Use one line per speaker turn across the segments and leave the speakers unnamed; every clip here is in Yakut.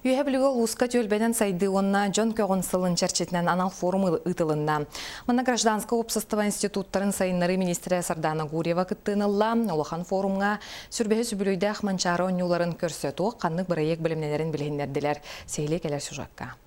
Үөһэ Бүлүүгэ улууска түөлбэнэн сайдыы уонна дьон көҕүн сылын чэрчитинэн анал форум ыытылынна. Манна гражданскай уопсастыба институттарын сайыннарыы министрэ Сардана Гурьева кыттыыны ылла. Улахан форумҥа сүрбэһи сүбүлүйдээх Манчаары оонньууларын көрсө туох ханнык бырайыак бэлэмнэнэрин билиһиннэрдилэр. Сиһилии кэлэр сюжекка.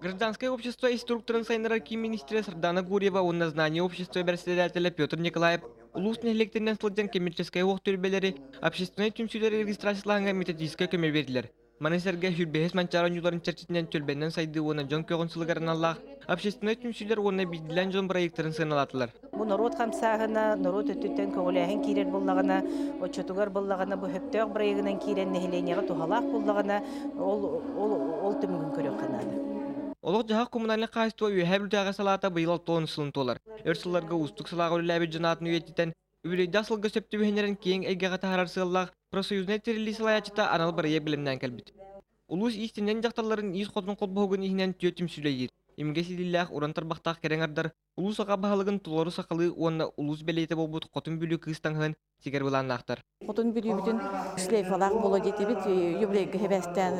Гражданское общество инструкторын сайыннарар киин министрэ Сардана Гурьева уонна Знание общества бэрэссэдээтэлэ Петр Николаев улуус нэһилиэктэринэн сылдьан коммерческай уох түөлбэлэри, общественнай түмсүүлэри регистрациялааһыҥҥа методическай көмө биэрдилэр. Маны сэргэ сүүрбэһис Манчаары оонньууларын чэрчитинэн түөлбэннэн сайдыы уонна дьон көҕүн сылыгар аналлаах общественнай түмсүүлэр уонна биирдиилээн дьон бырайыактарын сыаналаатылар.
Бу норуот хамсааһына, норуот өттүттэн көҕүлээһин киирэр буоллаҕына, оччотугар буоллаҕына бу сөптөөх бырайыагынан киирэн нэһилиэнньэҕэ туһалаах буоллаҕына, ол, ол, ол түмүгүн көрүөххэ наада.
Олох-дьаһах коммунальнай хаһаайыстыба Үөһээ Бүлүүтээҕи салаата быйыл 60 сылын туолар. Өр сылларга уустук салааҕа үлэлээбит дьон аатын үйэтитэн, Үбүлүөйдээх сылга сөп түбэһиннэрэн киэҥ эйгэҕэ таһаарар сыаллаах профсоюзнай тэриллии салайааччыта анал бырайыак бэлэмнээн кэлбит. Улуус иистэнньэҥ дьахталларын иис хотун холбоһугун иһинэн түөрт түмсүүлэйиир. Имигэс илиилээх уран тарбахтаах кэрэҥ ардар улуус аҕа баһылыгын толору сахалыы уонна улуус бэлиэтэ буолбут Хотун Бүлүү кыыс таҥаһын тигэр былааннаахтар.
Хотун Бүлүүбүтүн шлейфалаах буолуо диэтибит юбилейга сибээстээн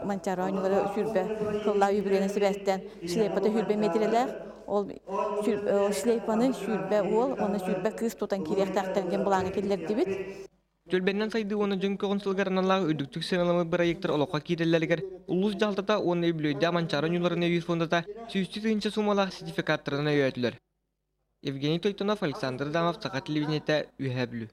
Манчаары оонньуулара сүүрбэ сыллаах юбилейынан сибээстээн шлейфата сүүрбэ миэтирэлээх ол шлейфаны сүүрбэ уол уонна сүүрбэ кыыс тутан киириэхтээхтэр диэн былааҥҥа киллэрдибит.
Түөлбэннэн сайдыы уонна дьон көҕүн сылыгар аналлаах үрдүктүк сыаналаммыт бырайыактар олоххо киирэллэригэр улуус дьаһалтата уонна үбүлүөйдээх Манчаары оонньууларын өйүүр фондата сүүстүү тыһыынча суумалаах сертификаттарынан өйөөтүлэр. Евгений Тойтонов, Александр Адамов, Саха телевидениетэ, Үөһээ Бүлүү.